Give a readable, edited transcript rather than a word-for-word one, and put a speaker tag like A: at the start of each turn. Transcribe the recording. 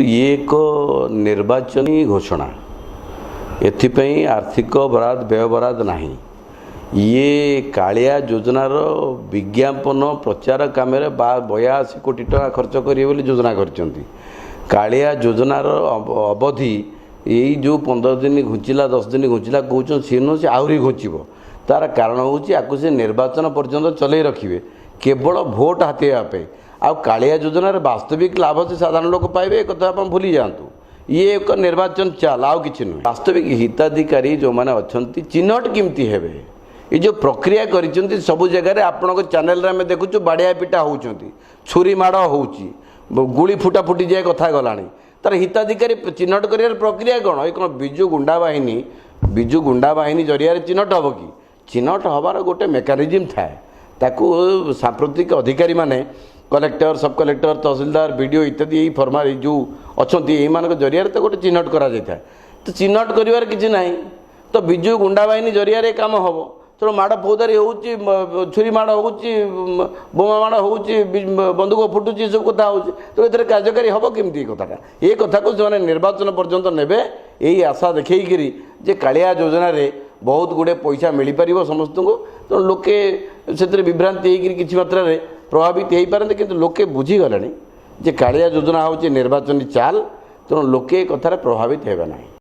A: ଇଏ ଏକ ନିର୍ବାଚନୀ ଘୋଷଣା, ଏଥିପାଇଁ ଆର୍ଥିକ ବରାଦ ବ୍ୟୟ ବରାଦ ନାହିଁ। ଇଏ କାଳିଆ ଯୋଜନାର ବିଜ୍ଞାପନ ପ୍ରଚାର କାମରେ 82 କୋଟି ଟଙ୍କା ଖର୍ଚ୍ଚ କରିବେ ବୋଲି ଯୋଜନା କରିଛନ୍ତି। କାଳିଆ ଯୋଜନାର ଅବଧି ଏଇ ଯେଉଁ 15 ଦିନ ଘୁଞ୍ଚିଲା, 10 ଦିନ ଘୁଞ୍ଚିଲା କହୁଛନ୍ତି, ସିଏ ନୁହଁ, ସେ ଆହୁରି ଘୁଞ୍ଚିବ। ତାର କାରଣ ହେଉଛି ଆକୁ ସେ ନିର୍ବାଚନ ପର୍ଯ୍ୟନ୍ତ ଚଲେଇ ରଖିବେ କେବଳ ଭୋଟ ହାତେଇବା ପାଇଁ। ଆଉ କାଳିଆ ଯୋଜନାର ବାସ୍ତବିକ ଲାଭ ସେ ସାଧାରଣ ଲୋକ ପାଇବେ, ଏ କଥା ଆପଣ ଭୁଲି ଯାଆନ୍ତୁ। ଇଏ ଏକ ନିର୍ବାଚନ ଚାଲ, ଆଉ କିଛି ନୁହେଁ। ବାସ୍ତବିକ ହିତାଧିକାରୀ ଯେଉଁମାନେ ଅଛନ୍ତି ଚିହ୍ନଟ କେମିତି ହେବେ? ଏ ଯେଉଁ ପ୍ରକ୍ରିୟା କରିଛନ୍ତି, ସବୁ ଜାଗାରେ ଆପଣଙ୍କ ଚ୍ୟାନେଲରେ ଆମେ ଦେଖୁଛୁ ବାଡ଼ିଆ ପିଟା ହେଉଛନ୍ତି, ଛୁରୀ ମାଡ଼ ହେଉଛି, ଗୁଳି ଫୁଟା ଫୁଟି ଯାଏ କଥା ଗଲାଣି। ତାର ହିତାଧିକାରୀ ଚିହ୍ନଟ କରିବାର ପ୍ରକ୍ରିୟା କ'ଣ? ଏ କ'ଣ ବିଜୁ ଗୁଣ୍ଡା ବାହିନୀ ଜରିଆରେ ଚିହ୍ନଟ ହେବ କି? ଚିହ୍ନଟ ହେବାର ଗୋଟେ ମେକାନିଜିମ୍ ଥାଏ। ତାକୁ ସାମ୍ପ୍ରତିକ ଅଧିକାରୀମାନେ, କଲେକ୍ଟର, ସବ୍ କଲେକ୍ଟର, ତହସିଲଦାର, ବିଡ଼ିଓ ଇତ୍ୟାଦି, ଏଇ ଫର୍ମା ଏଇ ଯେଉଁ ଅଛନ୍ତି, ଏଇମାନଙ୍କ ଜରିଆରେ ତ ଗୋଟେ ଚିହ୍ନଟ କରାଯାଇଥାଏ। ତ ଚିହ୍ନଟ କରିବାର କିଛି ନାହିଁ ତ, ବିଜୁ ଗୁଣ୍ଡା ବାହିନୀ ଜରିଆରେ କାମ ହେବ। ତେଣୁ ମାଡ଼ ଫୌଦାରୀ ହେଉଛି, ଛୁରୀ ମାଡ଼ ହେଉଛି, ବୋମା ମାଡ଼ ହେଉଛି, ବନ୍ଧୁକ ଫୁଟୁଛି, ଏସବୁ କଥା ହେଉଛି। ତେଣୁ ଏଥିରେ କାର୍ଯ୍ୟକାରୀ ହେବ କେମିତି ଏ କଥାଟା? ଏ କଥାକୁ ସେମାନେ ନିର୍ବାଚନ ପର୍ଯ୍ୟନ୍ତ ନେବେ ଏଇ ଆଶା ଦେଖେଇକିରି ଯେ କାଳିଆ ଯୋଜନାରେ ବହୁତ ଗୁଡ଼ିଏ ପଇସା ମିଳିପାରିବ ସମସ୍ତଙ୍କୁ। ତେଣୁ ଲୋକେ ସେଥିରେ ବିଭ୍ରାନ୍ତି ହେଇକିରି କିଛି ମାତ୍ରାରେ ପ୍ରଭାବିତ ହେଇପାରନ୍ତି। କିନ୍ତୁ ଲୋକେ ବୁଝିଗଲେଣି ଯେ କାଳିଆ ଯୋଜନା ହେଉଛି ନିର୍ବାଚନୀ ଚାଲ। ତେଣୁ ଲୋକେ ଏ କଥାରେ ପ୍ରଭାବିତ ହେବେ ନାହିଁ।